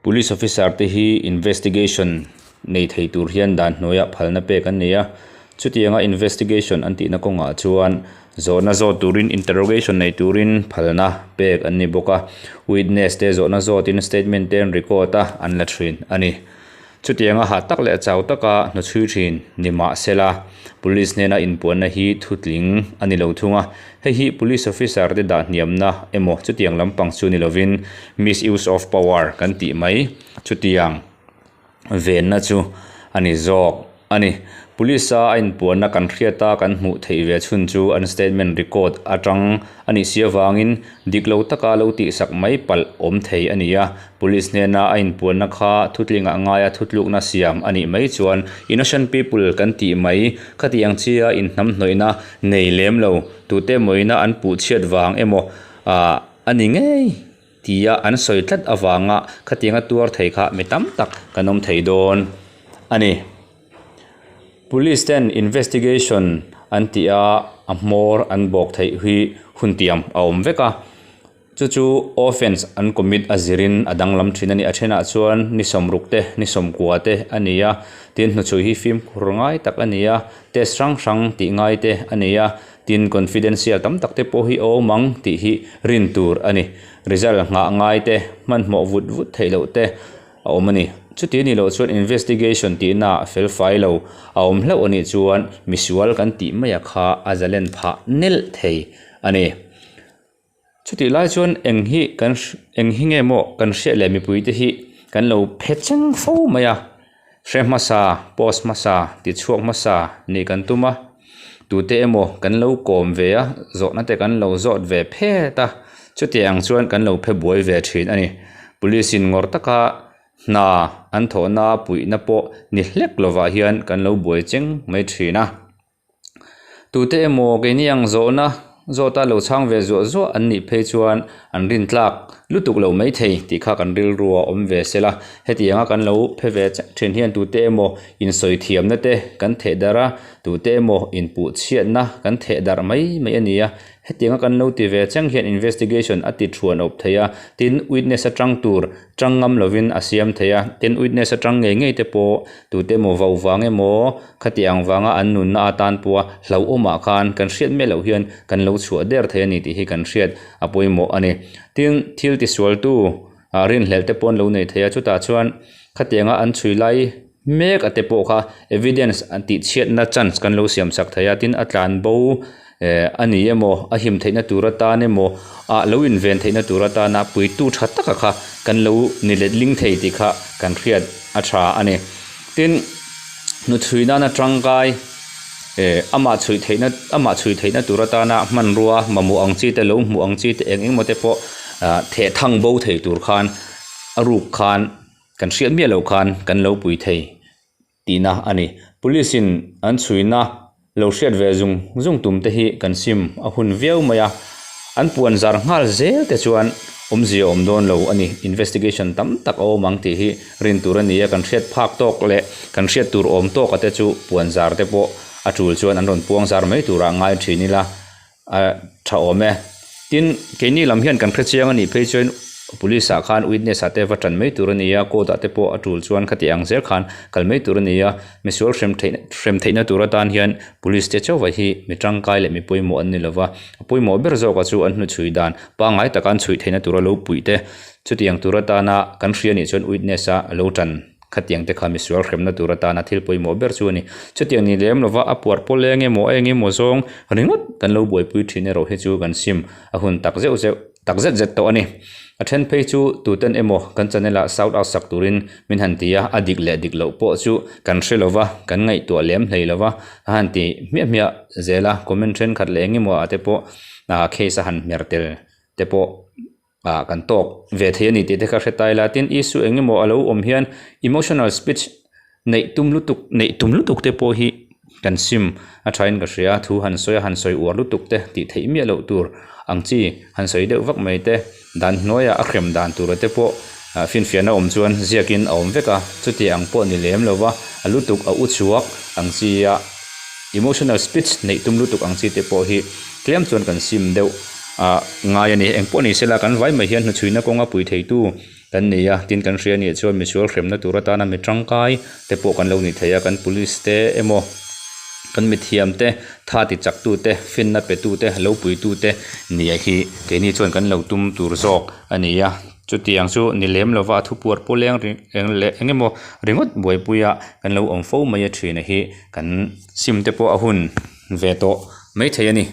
Police officer te hi investigation nei thei tur hian dan hnuaiah phalna pek an nei a, chutianga investigation an tihna kawngah chuan zawhna zawt turin interrogation nei turin phalna pek an ni bawk a, witness te zawhna zawtin statement te an record a, an la thin a ni. Chutianga hah tak leh chau taka hnuchhui thin ni mah sela, Police hnena inpuanna hi thutling a ni lo thung a. Hei hi Police officer te dah hniamna emaw chutiang lampang chu ni lovin misuse of power kan tih mai chutiang venna chu a ni zawk a ni. Police a a inpuanna kan hriat a kan hmuh theih ve chhun chu an statement record atang a nih si avangin dik lo taka lo tihsak mai palh awm thei a ni a. Police hnena a inpuanna kha thutlingah ngaia thutlukna siam a nih mai chuan innocent people kan tih mai khatiang chia inhnamhnawihna nei lem lo tute mawina an puh chhiat vang emaw ah a ni ngei tia an sawi tlat avanga khatianga tuar thei kha mi tam tak kan awm thei dawn a ni. Police ten investigation an tih a, a hmawr an bawk theih hi hun tiam a awm vek a. Chu chu offence an commit a zirin a danglam thin a ni. A thenah chuan ni sawmruk te, ni sawmkua te a ni a, tin hnuchhui hi fimkhur ngai tak a ni a, test hrang hrang tih ngai te a ni a, tin confidential tam tak te pawh hi a awm ang tih hi rin tur a ni. Result nghah ngai te, hmanhmawh vut vut theih loh te a awm a ni. Chuti a nih loh chuan investigation tihna ah fel fai lo a awm hlauh a nih chuan misual kan tih mai a kha a zalen phah nelh thei a ni. Chutih lai chuan eng hi kan eng hi nge maw kan hriat leh mipui te hi kan lo phe cheng fo mai a, hre hmasa post hmasa tichhuak hmasa nih kan tum a, tute emaw kan lo kawm ve a zawhna te kan lo zawt ve phet a, chutiang chuan kan lo phe buai ve thin a ni. Police in ngawrh taka hna an thawhna puihna pawh ni hlek lovah hian kan lo buai cheng mai thin a. Tute emaw keini ang zawhna zawta lo chhang ve zuah zuah an nih phei chuan an rin tlak lutuk lo mai thei tih kha kan rilru a awm ve sela. Hetianga kan lo phe ve chiah thin hian tute emaw insawi thiamna te kan theh darh a, tute emaw inpuh chhiatna kan theh darh mai mai a ni a. Hetianga kan lo ti ve chiang hian investigation a ti thuan awp thei a, tin witness atang tur Chang ngam lovin a siam thei a, tin witness atang ngei ngei te pawh tute emaw vau vang emaw khati ang vanga an nunna atan pawha hlauhawmah khan kan hriat miah loh hian kan lo chhuah der thei a ni tih hi kan hriat a pawimawh a ni. Tin, thil tisualtu rinhlelh te pawh an lo nei thei a, chutah chuan khatianga an chhui lai mek a te pawh kha evidence an tihchhiatna chance kan lo siam chak thei a, tin a tlan bo Eh, a ni emaw, a him theihna tur atan emaw, ah lo inven theihna tur atana puitu tha taka kha kan lo ni letling thei tih kha kan hriat a tha a ni. Tin, hnuchhui nana tangkai, eh, amah chhui theihna, amah chhui theihna tur atana hmanrua mamawh ang chi te, lo hmuh ang chi te eng engemaw te pawh ah theh thang bo thei tur khan a ruk khan kan hriat miah loh khan kan lo pui thei. tihna a ni. Police in an chhuina lo hriat ve zung zung tum te hi kan sim a hun viau mai a, an puan zar nghal zel te chuan awmzia awm dawn lo a ni. Investigation tam tak a awm ang tih hi rin tur a ni a, kan hriat phak tawk leh kan hriat tur awm tawk a te chu puan zar te pawh a tul chuan an rawn puang zar mai turah ngai thin ila. A tha awm e. Tin, keini lam hian kan hrechiang a nih phei chuan police ah khan witness ah te va tan mai tur a ni a, court ah te pawh a tul chuan khati ang zel khan kal mai tur a ni a. Misual hrem theih hrem theihna tur atan hian police te chauh hi mi tangkai leh mi pawimawh an ni lova. A pawimawh ber zawkah chu an hnuchhui dan pangngai taka an chhuih theihna tura lo puih te chutiang tur atana kan hria nih chuan witness a lo tan. Khatiang te kha misual hremna tur atana thil pawimawh ber chu a ni. Chutiang ni lem lova a puar pawl eng emaw a eng emaw zawng ringawt kan lo buaipui thin erawh hi chu kan sim a hun tak zeuh zeuh tak zet zet tawh a ni. A then phei chu tuten emaw kan channel ah shout out sak turin min han ti a, a dik leh dik loh pawh chu kan hre lova, kan ngaihtuah lem hlei lova a han ti hmiah hmiah zel a, comment thenkhat leh eng emaw ah te pawh case a han hmer tel te pawh ah kan tawk ve thei a ni tih te kha hre tai la tin issue eng emaw a lo awm hian emotional speech neih tum lutuk neih tum lutuk te pawh hi kan sim a thain ka hria thu han sawi a han sawi uar lutuk te tih theih miah loh tur ang chi han sawi deuh vak mai te dan hnuaiah a hrem dan tura te pawh ah finfiahna awm chuan ziakin a awm vek a chuti ang pawh ni lem lova a lutuk a u chhuak ang chi a emotional speech neih tum lutuk ang chi te pawh hi tlem chuan kan sim deuh. Ah ngai a ni. Engpawh ni sela kan vai mai hian hnuchhuina kawnga pui theitu Kan nei a, tin kan hria nih chuan misual hremna tur atana mi tangkai te pawh kan lo ni thei a, kan police te emaw kan mithiam te tha ti chak tu te finna pe tu te lo pui tu te nia hi keini chuan kan lo tum tur zawk a ni a, chutiang chu ni lem lova a thupuar pawh leng eng leh eng emaw ringawt buaipuia kan lo awm fo mai a thin a hi kan sim te pawh a hun ve tawh maithei a ni.